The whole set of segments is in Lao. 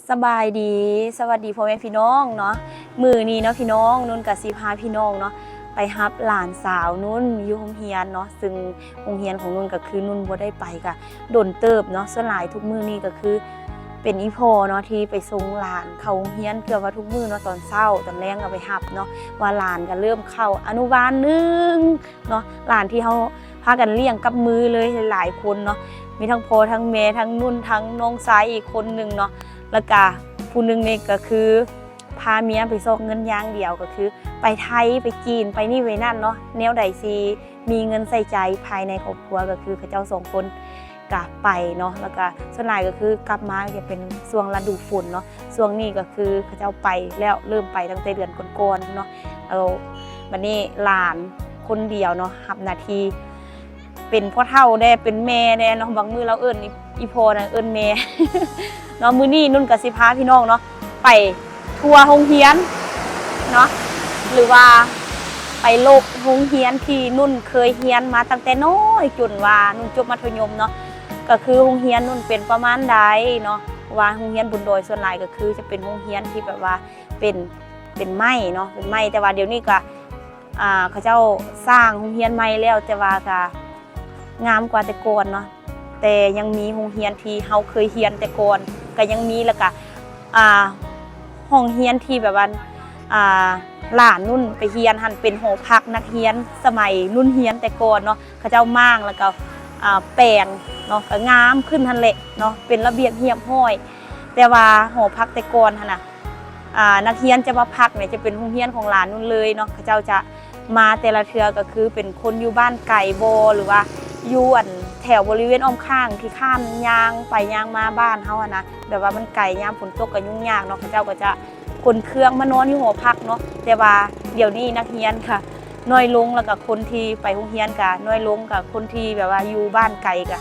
ສະບາຍດີ ສະຫວັດດີພໍ່ແມ່ພີ່ນ້ອງເນາະ. ມື້ນີ້ເນາະພີ່ນ້ອງ ນຸ່ນກະຊິພາພີ່ນ້ອງເນາະ ໄປຮັບຫຼານສາວນຸ່ນຢູ່ໂຮງຮຽນເນາະ, ຊຶ່ງໂຮງຮຽນຂອງນຸ່ນກະຄືນຸ່ນບໍ່ໄດ້ໄປກະດົນເຕີບເນາະ. ສ່ວນຫຼາຍທຸກມື້ນີ້ກະຄືເປັນອີ່ພໍ່ເນາະ ທີ່ໄປສົ່ງຫຼານເຂົ້າໂຮງຮຽນ ເກືອບວ່າທຸກມື້ເນາະ, ຕອນເຊົ້າຕອນແລງກະໄປຮັບເນາະ ວ່າຫຼານກະເລີ່ມເຂົ້າອະນຸບານໜຶ່ງເນາະ. ຫຼານທີ່ເຮົາພາກັນລ້ຽງກັບມືເລີຍ ຫຼາຍໆຄົນເນາະ, ມີທັງພໍ່ທັງແມ່ ທັງນຸ່ນ ທັງນ້ອງຊາຍອີກຄົນໜຶ່ງເນາະ, ແລ້ວກະຜູ້ໜຶ່ງນີ້ກະຄືພາເມຍໄປຊອກເງິນຢ່າງດຽວ ກະຄືໄປໄທ ໄປຈີນ ໄປນີ້ໄປນັ້ນເນາະ. ແນວໃດຊິມີເງິນໃຊ້ຈ່າຍພາຍໃນຄອບຄົວ ກະຄືເຂົາເຈົ້າສອງຄົນ ກະໄປເນາະ, ແລ້ວກະສ່ວນຫຼາຍກະຄືກັບມາຈະເປັນຊ່ວງລະດູຝົນເນາະ. ຊ່ວງນີ້ກະຄືເຂົາເຈົ້າໄປແລ້ວ ເລີ່ມໄປຕັ້ງແຕ່ເດືອນກ່ອນໆເນາະ. ແລ້ວບັດນີ້ຫຼານຄົນດຽວເນາະ ຮັບໜ້າທີ່ເປັນພໍ່ເຖົ້າແດ່ ເປັນແມ່ແດ່ເນາະ, ບາງມື້ລາວເອີ້ນອີ່ພໍ່ນະ ເອີ້ນແມ່ເນາະ. ມື້ນີ້ນຸ່ນກະຊິພາພີ່ນ້ອງເນາະ ໄປ ທົວໂຮງຮຽນເນາະ ຫຼືວ່າໄປໂລກໂຮງຮຽນທີ່ນຸ່ນເຄີຍຮຽນມາຕັ້ງແຕ່ນ້ອຍ ຈົນວ່ານຸ່ນຈົບມັດທະຍົມເນາະ, ກະຄືໂຮງຮຽນນຸ່ນເປັນປະມານໃດເນາະ. ເພາະວ່າໂຮງຮຽນບົນດອຍສ່ວນຫຼາຍກະຄືຈະເປັນໂຮງຮຽນທີ່ແບບວ່າເປັນ ເປັນໄມ້ເນາະ ເປັນໄມ້, ແຕ່ວ່າດຽວນີ້ກະ ອ່າ ເຂົາເຈົ້າສ້າງໂຮງຮຽນໃໝ່ແລ້ວ ແຕ່ວ່າກະງາມກວ່າແຕ່ກ່ອນເນາະ. ແຕ່ຍັງມີໂຮງຮຽນທີ່ເຮົາເຄີຍຮຽນແຕ່ກ່ອນກະຍັງມີ, ແລ້ວກະ ອ່າ ຫ້ອງຮຽນທີ່ແບບວ່າ ອ່າ ຫຼານນຸ່ນໄປຮຽນຫັ້ນ ເປັນຫໍພັກນັກຮຽນສະໄໝນຸ່ນຮຽນແຕ່ກ່ອນເນາະ, ເຂົາເຈົ້າມ້າງ ແລ້ວກະ ອ່າ ແປງເນາະ ກະງາມຂຶ້ນຫັ້ນແຫຼະເນາະ ເປັນລະບຽບຮຽບຮ້ອຍ. ແຕ່ວ່າຫໍພັກແຕ່ກ່ອນຫັ້ນນະ ອ່າ ນັກຮຽນຈະມາພັກນີ້ຈະເປັນໂຮງຮຽນຂອງຫຼານນຸ່ນເລີຍເນາະ, ເຂົາເຈົ້າຈະ ມາແຕ່ລະເທື່ອກະຄືເປັນຄົນຢູ່ບ້ານໄກບໍ ຫຼືວ່າຢູ່ອັນແຖວບໍລິເວນອ້ອມຂ້າງ ຂີ້ຄ້ານຍ່າງໄປຍ່າງມາບ້ານເຮົາຫັ້ນນະ, ແບບວ່າມັນໄກ ຍາມຝົນຕົກກະຫຍຸ້ງຍາກເນາະ, ເຂົາເຈົ້າກະຈະຂົນເຄື່ອງມານອນຢູ່ຫໍພັກເນາະ. ແຕ່ວ່າດຽວນີ້ນັກຮຽນກະນ້ອຍລົງ ແລ້ວກະຄົນທີ່ໄປໂຮງຮຽນກະນ້ອຍລົງ, ກະຄົນທີ່ແບບວ່າຢູ່ບ້ານໄກກະ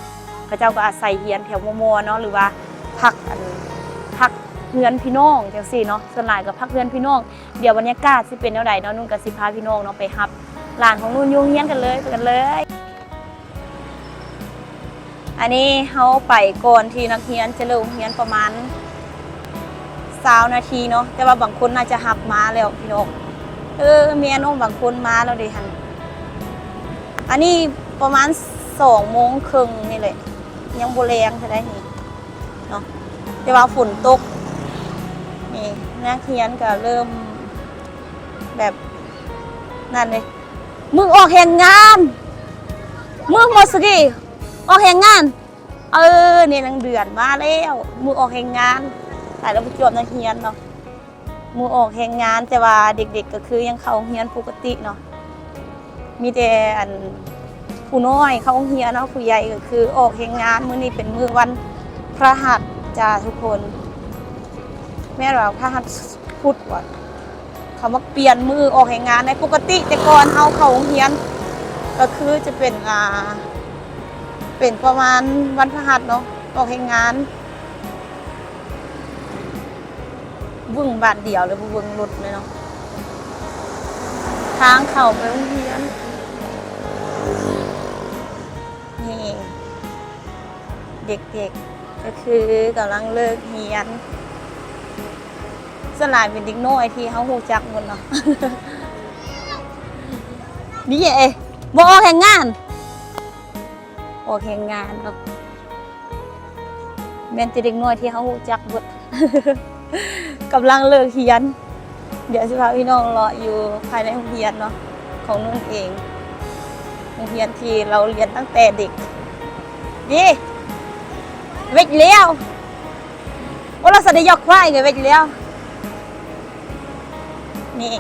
ເຂົາເຈົ້າກະອາໄສຮຽນແຖວມໍ່ໆເນາະ ຫຼືວ່າພັກອັນ ພັກເຮືອນພີ່ນ້ອງຈັ່ງຊີ້ເນາະ, ສ່ວນຫຼາຍກະພັກເຮືອນພີ່ນ້ອງ. ດຽວບັນຍາກາດຊິເປັນແນວໃດເນາະ ນຸ່ນກະຊິພາພີ່ນ້ອງເນາະໄປຮັບຫຼານຂອງນຸ່ນຢູ່ໂຮງຮຽນກັນເລີຍ ໄປກັນເລີຍ. ອັນນີ້ເຮົາໄປກ່ອນທີ່ນັກຮຽນຈະເລີກໂຮງຮຽນປະມານຊາວນາທີເນາະ, ແຕ່ວ່າບາງຄົນໜ້າຈະຮັບມາແລ້ວພີ່ນ້ອງ. ເອີ ແມ່ນ້ອງບາງຄົນມາແລ້ວເດຫັ້ນ. ອັນນີ້ປະມານສອງໂມງເຄິ່ງນີ້ແຫຼະ, ຍັງບໍ່ແລງເທົ່າໃດນີ້ເນາະ, ແຕ່ວ່າຝົນຕົກ. ນີ້ນັກຮຽນກະເລີ່ມ ແບບນັ້ນເລີຍ ມື້ອອກແຮງງານ ມື້ມໍສະກີ ອອກແຮງງານ. ເອີ ນີ້ນາງເດືອນມາແລ້ວ ມື້ອອກແຮງງານ. ຕາຍແລ້ວ ຜູ້ຈວບນັກຮຽນເນາະ ມື້ອອກແຮງງານ. ແຕ່ວ່າເດັກໆກະຄືຍັງເຂົ້າໂຮງຮຽນປົກກະຕິເນາະ, ມີແຕ່ອັນຜູ້ນ້ອຍເຂົ້າໂຮງຮຽນເນາະ, ຜູ້ໃຫຍ່ກະຄືອອກແຮງງານ. ມື້ນີ້ເປັນມື້ວັນພະຫັດຈ້າທຸກຄົນ, ແມ່ນວ່າພະຫັດ ພຸດວ່າ ເຂົາມາປ່ຽນມື້ອອກແຮງງານໃນປົກກະຕິ. ແຕ່ກ່ອນເຮົາເຂົ້າໂຮງຮຽນກະຄືຈະເປັນ ອ່າ ເປັນປະມານວັນພະຫັດເນາະ ອອກແຮງງານ. ວຶ້ງບາດດຽວເລີຍ ບໍ່ເບິ່ງລົດເລີຍເນາະ. ທາງເຂົ້າໄປໂຮງຮຽນ ນີ້ ເດັກໆກະຄືກຳລັງເລີກຮຽນ, ສ່ວນຫຼາຍເປັນເດັກນ້ອຍທີ່ເຮົາຮູ້ຈັກໝົດເນາະ. ນີ້ເອ ບໍ່ອອກແຮງງານ ອອກແຮງງານເນາະ, ແມ່ນແຕ່ເດັກນ້ອຍທີ່ເຮົາຮູ້ຈັກໝົດ. ກຳລັງເລີກຮຽນ. ດຽວຊິພາພີ່ນ້ອງເລາະຢູ່ພາຍໃນໂຮງຮຽນເນາະ ຂອງນຸ່ນເອງ, ໂຮງຮຽນທີ່ລາວຮຽນຕັ້ງແຕ່ເດັກ. ນີ້ ເວັກແລ້ວ ໂອລະສະໄດ້ຢອກຄວາຍກະເວັກແລ້ວ. ນີ້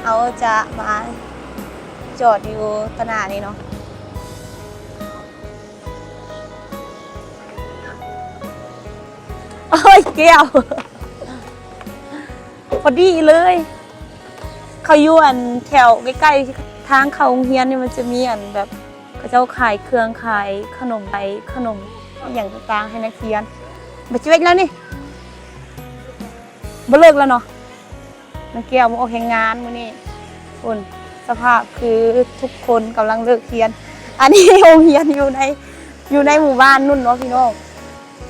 ເຮົາຈະມາຈອດຢູ່ຕະໜ້ານີ້ເນາະ. ໂອ້ຍ ແກ້ວ ພໍດີເລີຍ. ເຂົາຢູ່ອັນແຖວໃກ້ໆທາງເຂົ້າໂຮງຮຽນນີ້ ມັນຈະມີອັນແບບ ເຂົາເຈົ້າຂາຍເຄື່ອງ ຂາຍຂະໜົມ ຂາຍຂະໜົມອີ່ຫຍັງຕ່າງໆໃຫ້ນັກຮຽນ. ບາດເຈັດແລ້ວນີ້ ບໍ່ເລີກແລ້ວເນາະ. ນາງແກ້ວມາອອກແຮງງານມື້ນີ້. ພຸ້ນ ສະພາບຄືທຸກຄົນກຳລັງເລີກຮຽນ. ອັນນີ້ໂຮງຮຽນຢູ່ໃນ ຢູ່ໃນໝູ່ບ້ານນຸ່ນເນາະພີ່ນ້ອງ.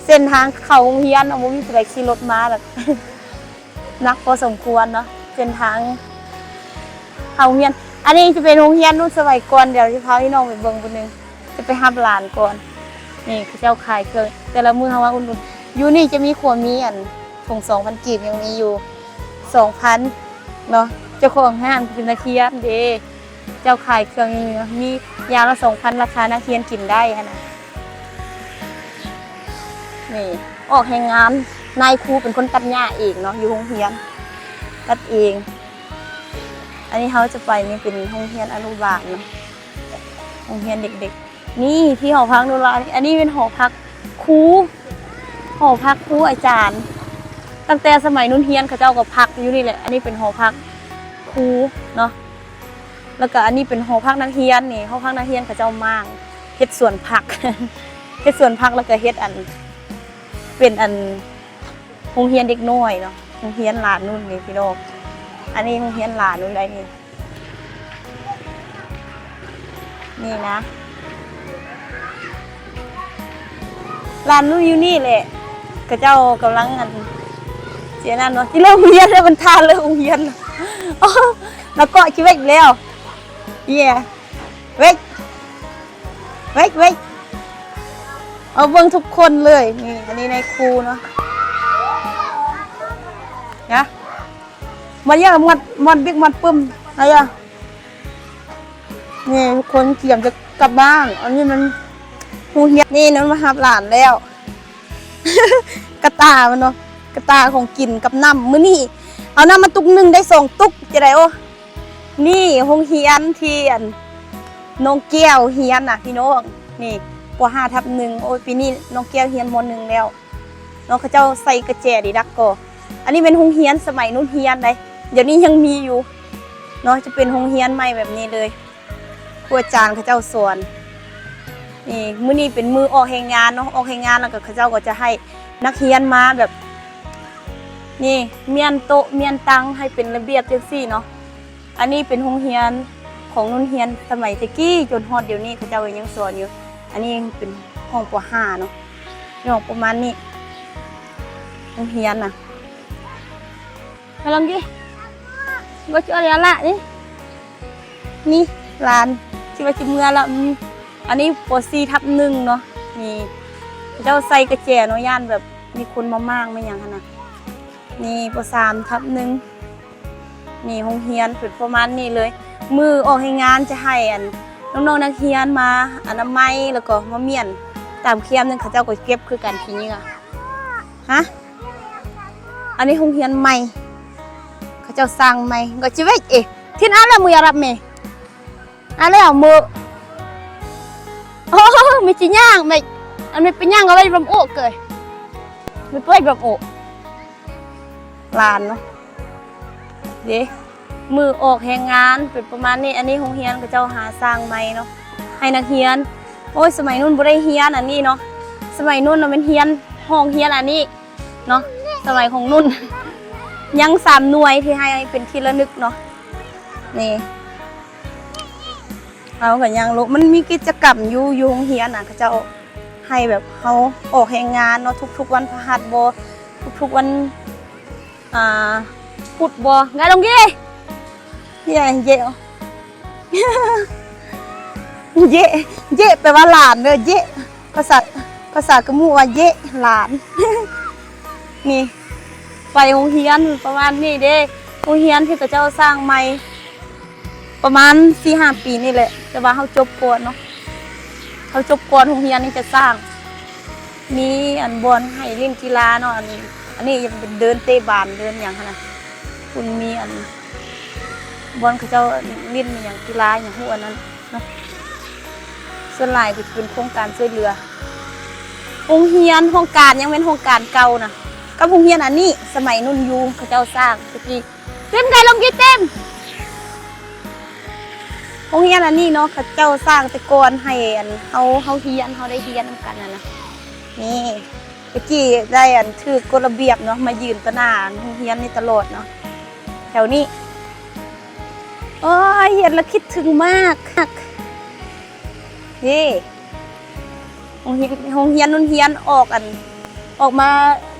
ເສັ້ນທາງເຂົ້າໂຮງຮຽນເນາະ ບໍ່ມີຜູ້ໃດຂີ່ລົດມາດອກ ໜັກພໍສົມຄວນເນາະ ເສັ້ນທາງເຂົ້າໂຮງຮຽນ. ອັນນີ້ຈະເປັນໂຮງຮຽນລຸ້ນສະໄໝກ່ອນ. ດຽວຊິພາພີ່ນ້ອງໄປເບິ່ງຜູ້ໜຶ່ງ ຈະໄປຮັບຫຼານກ່ອນ. ນີ້ເຂົາເຈົ້າຂາຍເຄື່ອງ ແຕ່ລະມື້ເຮົາມາອຸດໜູນ. ຢູ່ນີ້ຈະມີຂົວໝີ່ ອັນ ຖົງສອງພັນກີບ ຍັງມີຢູ່ສອງພັນເນາະ. ເຈົ້າຂອງຮ້ານເປັນນັກຮຽນເດ້ ເຈົ້າຂາຍເຄື່ອງຢູ່ນີ້ເນາະ ມີຢ່າງລະສອງພັນ ລາຄານັກຮຽນກິນໄດ້ຫັ້ນນະ. ນີ້ອອກແຮງງານ ນາຍຄູເປັນຄົນຕັດຫຍ້າເອງເນາະ ຢູ່ໂຮງຮຽນ ຕັດເອງ. ອັນນີ້ເຮົາຈະໄປ ນີ້ເປັນໂຮງຮຽນອະນຸບານເນາະ ໂຮງຮຽນເດັກໆ. ນີ້ທີ່ຫໍພັກນຸລາ ອັນນີ້ເປັນຫໍພັກຄູ ຫໍພັກຄູອາຈານ. ຕັ້ງແຕ່ສະໄໝນຸ່ນຮຽນເຂົາເຈົ້າກໍພັກຢູ່ນີ້ແຫຼະ. ອັນນີ້ເປັນຫໍພັກຄູເນາະ ແລ້ວກໍອັນນີ້ເປັນຫໍພັກນັກຮຽນ. ນີ້ຫໍພັກນັກຮຽນເຂົາເຈົ້າມ້າງ ເຮັດສວນຜັກ ເຮັດສວນຜັກ ແລ້ວກໍເຮັດອັນ ເປັນອັນ ໂຮງຮຽນເດັກນ້ອຍເນາະ ໂຮງຮຽນຫຼານນຸ່ນນີ້ພີ່ນ້ອງ. ອັນນີ້ໂຮງຮຽນຫຼານນຸ່ນໄດ໋ນີ້ ນີ້ນະ ຫຼານນຸ່ນຢູ່ນີ້ແຫຼະ. ເຂົາເຈົ້າກຳລັງອັນ ຊິອັນນັ້ນເນາະ ຊິເລີກໂຮງຮຽນແລ້ວ ມັນທ່າເລີກໂຮງຮຽນ. ໂອ້ ນະເກາະຊິເວັກແລ້ວ ເຢ ເວັກ ເວັກ ເວັກ ເອົາເບິ່ງທຸກຄົນເລີຍ. ນີ້ ອັນນີ້ນາຍຄູເນາະ ນະ ມາຢາມາ ມາບິກມາປຶ້ມ ອາຢາ ນີ້ທຸກຄົນກຽມຈະກັບບ້ານ. ອັນນີ້ມັນໂຮງຮຽນ ນີ້ນະ ມາຮັບຫຼານແລ້ວ. ກະຕ່າມັນເນາະ ກະຕ່າຂອງກິນກັບນ້ຳ. ມື້ນີ້ເອົານ້ຳມາຕຸກໜຶ່ງໄດ້ສອງຕຸກ ຈະໄດ້ ໂອ້ ນີ້ໂຮງຮຽນທີ່ອັນ ນ້ອງແກ້ວຮຽນນະພີ່ນ້ອງ. ນີ້ ປໍຫ້າທັບໜຶ່ງ. ໂອ້ຍ ປີນີ້ນ້ອງແກ້ວຮຽນ ມໍໜຶ່ງ ແລ້ວເນາະ. ເຂົາເຈົ້າໃສ່ກະແຈດີດັກກໍ. ອັນນີ້ແມ່ນໂຮງຮຽນສະໄໝນຸ່ນຮຽນໄດ໋ ດຽວນີ້ຍັງມີຢູ່ເນາະ. ຈະເປັນໂຮງຮຽນໃໝ່ແບບນີ້ເລີຍ ຄູອາຈານເຂົາເຈົ້າສອນ. ນີ້ ມື້ນີ້ເປັນມື້ອອກແຮງງານເນາະ ອອກແຮງງານແລ້ວກໍເຂົາເຈົ້າກໍຈະໃຫ້ນັກຮຽນມາແບບ ນີ້ ມ້ຽນໂຕະມ້ຽນຕັ່ງໃຫ້ເປັນລະບຽບຈັ່ງຊີ້ເນາະ. ອັນນີ້ເປັນໂຮງຮຽນຂອງນຸ່ນຮຽນສະໄໝແຕ່ກີ້ ຈົນຮອດດຽວນີ້ເຂົາເຈົ້າກໍຍັງສອນຢູ່. ອັນນີ້ເປັນຫ້ອງ ປໍຫ້າ ເນາະ ຫ້ອງປະມານນີ້ ໂຮງຮຽນນະ. ກຳລັງກິ ບໍ່ຈະອະລະນີ້ ນີ້ຫຼານຊິວ່າຊິເມືອລະ. ອັນນີ້ ປໍສີ່ທັບໜຶ່ງ ເນາະ. ນີ້ເຂົາເຈົ້າໃສ່ກະແຈເນາະ ຢ້ານແບບມີຄົນມາມ້າງມາຫຍັງຫັ້ນນະ. ນີ້ ປໍສາມທັບໜຶ່ງ. ນີ້ໂຮງຮຽນເປັນປະມານນີ້ເລີຍ. ມື້ອອກແຮງງານຈະໃຫ້ອັນ ນ້ອງໆນັກຮຽນມາອະນາໄມ ແລ້ວກໍມາມ້ຽນຕາມຄຽມນັ້ນ ເຂົາເຈົ້າກໍເກັບຄືກັນ ຂີ້ເຫຍື້ອ. ຮະ? ອັນນີ້ໂຮງຮຽນໃໝ່ ເຂົາເຈົ້າສ້າງໃໝ່. ກໍຊິເວກເອ ທິນອາລະ ມືຢາຣັບເມ ອາແລ້ວມື ໂອ້ ມີຊິຍ່າງແມ່ ອັນນີ້ໄປຍ່າງເອົາໄວ້ບຳໂອເກີຍ ມີໄປບຳໂອ ຫຼານເນາະ. ເດ້ ມື້ອອກແຮງງານເປັນປະມານນີ້. ອັນນີ້ໂຮງຮຽນເຂົາເຈົ້າຫາສ້າງໃໝ່ເນາະ ໃຫ້ນັກຮຽນ. ໂອ້ຍ ສະໄໝນຸ່ນບໍ່ໄດ້ຮຽນອັນນີ້ເນາະ ສະໄໝນຸ່ນນະແມ່ນຮຽນຫ້ອງຮຽນອັນນີ້ເນາະ. ສະໄໝຂອງນຸ່ນຍັງສາມໜ່ວຍທີ່ໃຫ້ເປັນທີ່ລະນຶກເນາະ. ນີ້ ເຮົາກໍຍັງລຸ ມັນມີກິດຈະກຳຢູ່ ຢູ່ໂຮງຮຽນນະ ເຂົາເຈົ້າໃຫ້ແບບເຮົາອອກແຮງງານເນາະ ທຸກໆວັນພະຫັດບໍ ທຸກໆວັນ ອ່າ ພຸດບໍ ໄງລອງກີ ເຢ ເຢ ເຢ ເຢແປວ່າຫຼານເດີ ເຢ ພາສາ ພາສາກະໝູວ່າເຢ ຫຼານ. ນີ້ ໄປໂຮງຮຽນປະມານນີ້ເດ້ ໂຮງຮຽນທີ່ເຂົາເຈົ້າສ້າງໃໝ່ ປະມານສີ່ຫ້າປີນີ້ແຫຼະ ແຕ່ວ່າເຮົາຈົບກ່ອນເນາະ ເຮົາຈົບກ່ອນ ໂຮງຮຽນນີ້ຈະສ້າງ. ມີອັນບ່ອນໃຫ້ຫຼິ້ນກິລາເນາະ ອັນນີ້ ອັນນີ້ຈະເປັນເດີ່ນເຕະບານເດີ່ນຫຍັງຫັ້ນນະ ຄຸນມີອັນບ່ອນເຂົາເຈົ້າຫຼິ້ນອີ່ຫຍັງ ກິລາຫຍັງ ຮູ້ອັນນັ້ນເນາະ. ສ່ວນຫຼາຍກໍຈະເປັນໂຄງການຊ່ວຍເຫຼືອ ໂຮງຮຽນ ຫ້ອງການຍັງແມ່ນຫ້ອງການເກົ່ານະ ກັບໂຮງຮຽນອັນນີ້ ສະໄໝນຸ່ນຢູ່ ເຂົາເຈົ້າສ້າງແຕ່ກີ້. ເຕັມໄກລົງກີເຕັມ ໂຮງຮຽນອັນນີ້ເນາະ ເຂົາເຈົ້າສ້າງແຕ່ກ່ອນໃຫ້ອັນເຮົາ ເຮົາຮຽນ ເຮົາໄດ້ຮຽນນຳກັນຫັ້ນນະ. ນີ້ ແຕ່ກີ້ໄດ້ອັນຖືກກົດລະບຽບເນາະ ມາຢືນຕາໜ້າໂຮງຮຽນນີ້ຕະຫຼອດເນາະ ແຖວນີ້. ໂອ້ຍ ເຫັນແລ້ວຄິດເຖິງມາກ ເດ້ ໂຮງຮຽນ ໂຮງຮຽນນຸ່ນຮຽນອອກອັນ ອອກມາ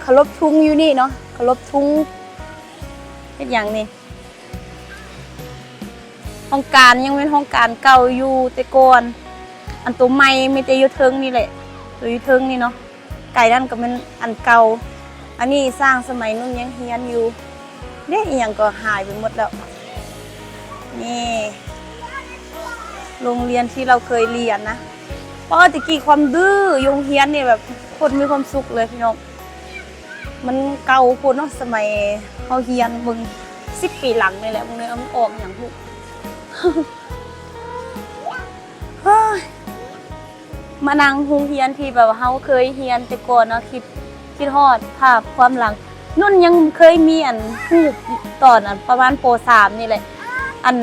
ເຄົາລົບທຸງຢູ່ນີ້ເນາະ ເຄົາລົບທຸງ ເຮັດຫຍັງນີ້? ຫ້ອງການຍັງແມ່ນຫ້ອງການເກົ່າຢູ່ແຕ່ກ່ອນ ອັນໂຕໃໝ່ມີແຕ່ຢູ່ເທິງນີ້ແຫຼະ ໂຕຢູ່ເທິງນີ້ເນາະ ໄກນັ້ນກໍແມ່ນອັນເກົ່າ ອັນນີ້ສ້າງສະໄໝນຸ່ນຍັງຮຽນຢູ່ ເດ້ ອີ່ຫຍັງກໍຫາຍໄປໝົດແລ້ວ ນີ້ ໂຮງຮຽນທີ່ເຮົາເຄີຍຮຽນນະ ປ້າ ແຕ່ກີ້ຄວາມດື້ຢູ່ໂຮງຮຽນນີ້ແບບໂຄດມີຄວາມສຸກເລີຍພີ່ນ້ອງ ມັນເກົ່າໂພດເນາະ ສະໄໝເຮົາຮຽນເບິ່ງສິບປີຫຼັງນີ້ແຫຼະ ເບິ່ງເດີ ມັນອອກຫຍັງພຸ້ນ ເຮີ້ຍ ມານັ່ງໂຮງຮຽນທີ່ແບບວ່າເຮົາເຄີຍຮຽນແຕ່ກ່ອນເນາະ ຄິດ ຄິດຮອດພາບຄວາມຫຼັງ ນຸ່ນຍັງເຄີຍມີອັນຮູບຕອນອັນປະມານ ປໍສາມ ນີ້ແຫຼະ ອັນ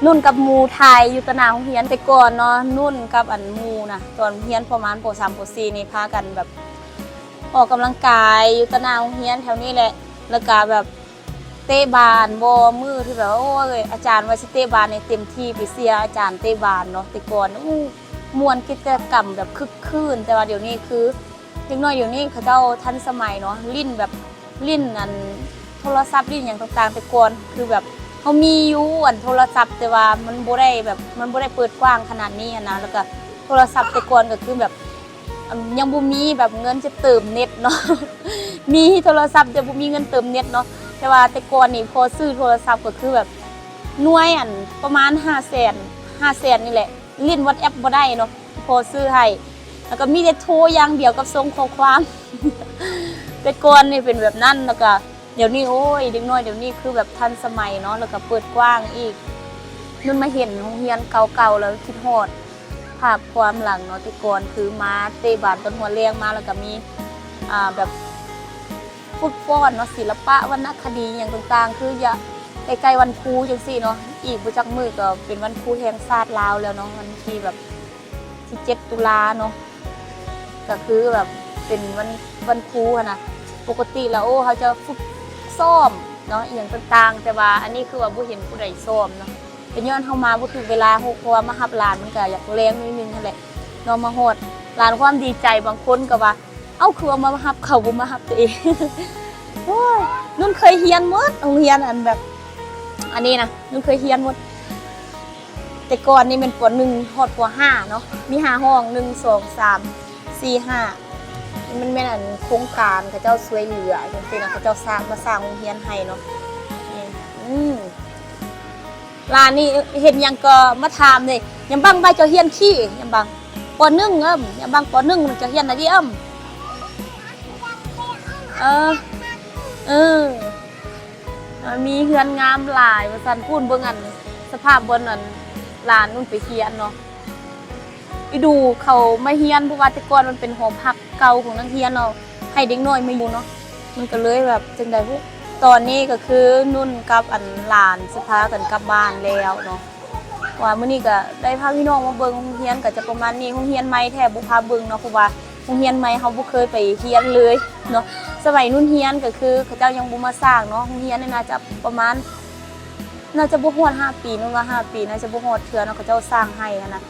ນຸ່ນກັບໝູ່ຖ່າຍຢູ່ຕາໜ້າໂຮງຮຽນແຕ່ກ່ອນເນາະ ນຸ່ນກັບອັນໝູ່ນະ ຕອນຮຽນປະມານ ປໍສາມ ປໍສີ່ ນີ້ ພາກັນແບບອອກກຳລັງກາຍຢູ່ຕາໜ້າໂຮງຮຽນແຖວນີ້ແຫຼະ ແລ້ວກະແບບ ເຕະບານບໍ່ ມື້ທີ່ແບບວ່າ ໂອ້ຍ ອາຈານວ່າຊິເຕະບານໃຫ້ເຕັມທີ່ ໄປເຊຍອາຈານເຕະບານເນາະ ແຕ່ກ່ອນ ໂອ້ ມ່ວນ ກິດຈະກຳແບບຄຶກຄື້ນ ແຕ່ວ່າດຽວນີ້ຄື ເດັກນ້ອຍດຽວນີ້ເຂົາເຈົ້າທັນສະໄໝເນາະ ຫຼິ້ນແບບ ຫຼິ້ນອັນໂທລະສັບ ຫຼິ້ນຫຍັງຕ່າງໆ ແຕ່ກ່ອນຄືແບບ ເຮົາມີຢູ່ອັນໂທລະສັບ ແຕ່ວ່າມັນບໍ່ໄດ້ແບບ ມັນບໍ່ໄດ້ເປີດກວ້າງຂະໜາດນີ້ຫັ້ນນະ ແລ້ວກະໂທລະສັບແຕ່ກ່ອນກໍຄືແບບ ອັນ ຍັງບໍ່ມີແບບເງິນຈະເຕີມເນັດເນາະ ມີໂທລະສັບແຕ່ບໍ່ມີເງິນເຕີມເນັດເນາະ ແຕ່ວ່າແຕ່ກ່ອນນີ້ພໍຊື້ໂທລະສັບກໍຄືແບບໜ່ວຍອັນປະມານຫ້າແສນ ຫ້າແສນນີ້ແຫຼະ ຫຼິ້ນວັອດແອັບບໍ່ໄດ້ເນາະ ພໍຊື້ໃຫ້ ແລ້ວກໍມີແຕ່ໂທຢ່າງດຽວກັບສົ່ງຂໍ້ຄວາມ ແຕ່ກ່ອນນີ້ເປັນແບບນັ້ນ ແລ້ວກໍ ດຽວນີ້ ໂອ້ຍ ເດັກນ້ອຍດຽວນີ້ຄືແບບທັນສະໄໝເນາະ ແລ້ວກໍເປີດກວ້າງອີກ ນຸ່ນມາເຫັນໂຮງຮຽນເກົ່າໆ ແລ້ວຄິດຮອດພາບຄວາມຫຼັງເນາະ ແຕ່ກ່ອນຄືມາເຕະບານຕອນຫົວແລງມາ ແລ້ວກໍມີ ອ່າ ແບບ ຝຶກຟ້ອນເນາະ ສິລະປະ ວັນນະຄະດີ ຫຍັງຕ່າງໆ ຄືຈະໃກ້ໆ ວັນຄູຈັ່ງຊີ້ເນາະ ອີກບໍ່ຈັກມື້ກໍເປັນວັນຄູແຫ່ງຊາດລາວແລ້ວເນາະ ວັນທີແບບທີເຈັດ ຕຸລາເນາະ ກໍຄືແບບເປັນວັນ ວັນຄູຫັ້ນນະ ປົກກະຕິແລ້ວ ໂອ້ ເຮົາຈະຝຶກຊ້ອມເນາະ ອີ່ຫຍັງຕ່າງໆ ແຕ່ວ່າອັນນີ້ຄືວ່າບໍ່ເຫັນຜູ້ໃດຊ້ອມເນາະ ເປັນຍ້ອນເຮົາມາບໍ່ຖືກເວລາ ເພາະວ່າມາຮັບຫຼານມັນກໍຢາກແລງໜ້ອຍໜຶ່ງຫັ້ນແຫຼະເນາະ ມາຮອດ ຫຼານຄວາມດີໃຈ ບາງຄົນກໍວ່າ ເອົ້າ ຄືວ່າມາຮັບເຂົາ ບໍ່ມາຮັບຕົວເອງ ໂອ້ຍ ນຸ່ນເຄີຍຮຽນໝົດ ໂຮງຮຽນອັນແບບ ອັນນີ້ນະ ນຸ່ນເຄີຍຮຽນໝົດ ແຕ່ກ່ອນນີ້ແມ່ນ ປໍໜຶ່ງ ຮອດ ປໍຫ້າ ເນາະ ມີຫ້າຫ້ອງ ໜຶ່ງ ສອງ ສາມ ສີ່ ຫ້າ ມັນແມ່ນອັນໂຄງການເຂົາເຈົ້າຊ່ວຍເຫຼືອຈັ່ງຊີ້ນະ ເຂົາເຈົ້າສ້າງ ມາສ້າງໂຮງຮຽນໃຫ້ເນາະ ນີ້ ອືມ ຫຼານນີ້ເຮັດຫຍັງກໍມາຖາມເດ້ ຍາມບັງວ່າເຈົ້າຮຽນຂີ້ ຍາມບັງ ປໍໜຶ່ງ ເອີ້ມ ຍາມບັງ ປໍໜຶ່ງ ເຈົ້າຮຽນນະດິ ເອີ້ມ ເອີ ເອີ ມີເຮືອນງາມຫຼາຍວ່າຊັ້ນ ພຸ້ນເບິ່ງອັນ ສະພາບບ່ອນອັນ ຫຼານນຸ່ນໄປຮຽນເນາະ ອີດູເຂົາມາຮຽນ ເພາະວ່າແຕ່ກ່ອນມັນເປັນຫໍພັກເກົ່າຂອງນັກຮຽນເນາະ ໃຫ້ເດັກນ້ອຍມາຢູ່ເນາະ ມັນກໍເລີຍແບບຈັ່ງໃດ ຕອນນີ້ກໍຄືນຸ່ນກັບອັນຫຼານຊິພາກັນກັບບ້ານແລ້ວເນາະ ວ່າມື້ນີ້ກໍໄດ້ພາພີ່ນ້ອງມາເບິ່ງໂຮງຮຽນ ກໍຈະປະມານນີ້ ໂຮງຮຽນໃໝ່ແທ້ບໍ່ພາເບິ່ງເນາະ ເພາະວ່າໂຮງຮຽນໃໝ່ເຮົາບໍ່ເຄີຍໄປຮຽນເລີຍເນາະ ສະໄໝນຸ່ນຮຽນກໍຄືເຂົາເຈົ້າຍັງບໍ່ມາສ້າງເນາະ ໂຮງຮຽນນີ້ໜ້າຈະປະມານ ໜ້າຈະບໍ່ຮອດຫ້າປີ ນຸ່ນວ່າຫ້າປີ ໜ້າຈະບໍ່ຮອດເທື່ອເນາະ ເຂົາເຈົ້າສ້າງໃຫ້ຫັ້ນນະ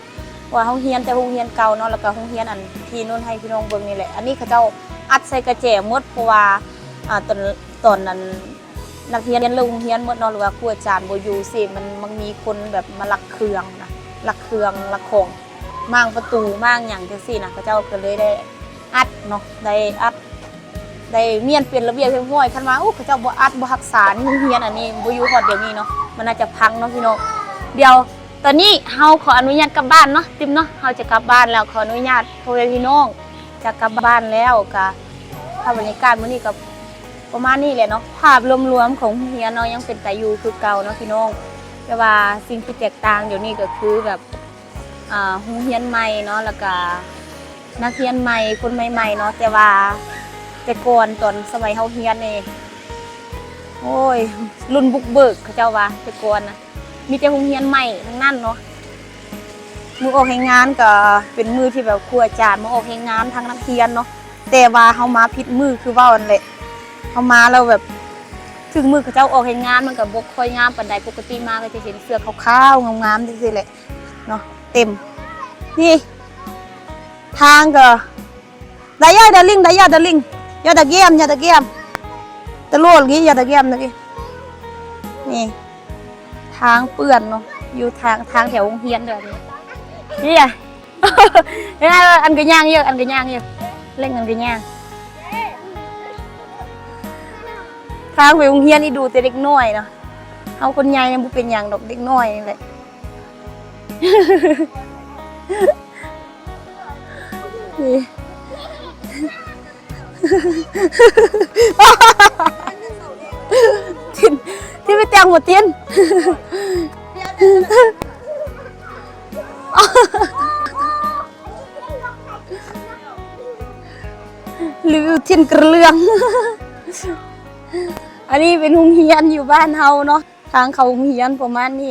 ວ່າເຮົາຮຽນແຕ່ໂຮງຮຽນເກົ່າເນາະ ແລ້ວກໍໂຮງຮຽນອັນທີ່ນຸ່ນໃຫ້ພີ່ນ້ອງເບິ່ງນີ້ແຫຼະ ອັນນີ້ເຂົາເຈົ້າອັດໃສ່ກະແຈໝົດ ເພາະວ່າ ອ່າ ຕອນ ຕອນນັ້ນ ນັກຮຽນເລີກໂຮງຮຽນໝົດເນາະ ຫຼືວ່າຄູອາຈານບໍ່ຢູ່ຊີ້ ມັນ ມັນມີຄົນແບບມາລັກເຄື່ອງນະ ລັກເຄື່ອງ ລັກຂອງ ມ້າງປະຕູ ມ້າງຫຍັງຈັ່ງຊີ້ນະ ເຂົາເຈົ້າກໍເລີຍໄດ້ອັດເນາະ ໄດ້ອັດ ໄດ້ມ້ຽນເປັນລະບຽບຮຽບຮ້ອຍ ຄັນວ່າ ໂອ້ ເຂົາເຈົ້າບໍ່ອັດ ບໍ່ຮັກສານີ້ ໂຮງຮຽນອັນນີ້ບໍ່ຢູ່ຮອດດຽວນີ້ເນາະ ມັນໜ້າຈະພັງເນາະພີ່ນ້ອງ ດຽວ ຕອນນີ້ເຮົາຂໍອະນຸຍາດກັບບ້ານເນາະ ຕິມເນາະ ເຮົາຈະກັບບ້ານແລ້ວ ຂໍອະນຸຍາດພໍ່ແມ່ພີ່ນ້ອງ ຈະກັບບ້ານແລ້ວ ກະພາບບັນຍາກາດມື້ນີ້ກໍປະມານນີ້ແຫຼະເນາະ ພາບລວມໆຂອງໂຮງຮຽນເນາະ ຍັງເປັນຕາຢູ່ຄືເກົ່າເນາະພີ່ນ້ອງ ແຕ່ວ່າສິ່ງທີ່ແຕກຕ່າງດຽວນີ້ກໍຄືແບບ ອ່າ ໂຮງຮຽນໃໝ່ເນາະ ແລ້ວກະນັກຮຽນໃໝ່ ຄົນໃໝ່ໆເນາະ ແຕ່ວ່າແຕ່ກ່ອນຕອນສະໄໝເຮົາຮຽນນີ້ ໂອ້ຍ ລຸ້ນບຸກເບີກ ເຂົາເຈົ້າວ່າ ແຕ່ກ່ອນນະ ມີແຕ່ໂຮງຮຽນໃໝ່ທັງນັ້ນເນາະ ມື້ອອກແຮງງານກໍເປັນມື້ທີ່ແບບຄູອາຈານມາອອກແຮງງານທາງນັກຮຽນເນາະ ແຕ່ວ່າເຮົາມາຜິດມື້ຄືເວົ້າຫັ້ນແຫຼະ ເຮົາມາແລ້ວແບບ ຖືກມື້ເຂົາເຈົ້າອອກແຮງງານ ມັນກໍບໍ່ຄ່ອຍງາມປານໃດ ປົກກະຕິມາກໍຈະເຫັນເສື້ອຂາວໆງາມໆຈັ່ງຊີ້ແຫຼະເນາະ ເຕັມ ນີ້ ທາງກໍ ໄດ້ເອີຍ ດາລິງ ໄດ້ເອີຍ ດາລິງ Yo ta giam, yo ta giam. Ta lol gi, yo ta giam ta gi. ນີ້ ທາງເປື້ອນເນາະ ຢູ່ທາງ ທາງແຖວໂຮງຮຽນແບບນີ້. ເອີຍ ອັນກະຍ່າງເຢີ ອັນກະຍ່າງເຢີ ເລັກອັນກະຍ່າງ. ທາງໄປໂຮງຮຽນນີ້ດູແຕ່ເດັກນ້ອຍເນາະ. ເຮົາຄົນໃຫຍ່ຍັງບໍ່ເປັນຫຍັງດອກ ເດັກນ້ອຍນີ້ແຫຼະ. ນີ້ ຕິນ ຕິນໄປແຕ່ງບໍ່ຕິນ. ຣີວິວທິນກະເລື່ອງ. ອັນນີ້ເປັນໂຮງຮຽນຢູ່ບ້ານເຮົາເນາະ. ທາງເຂົ້າໂຮງຮຽນປະມານນີ້.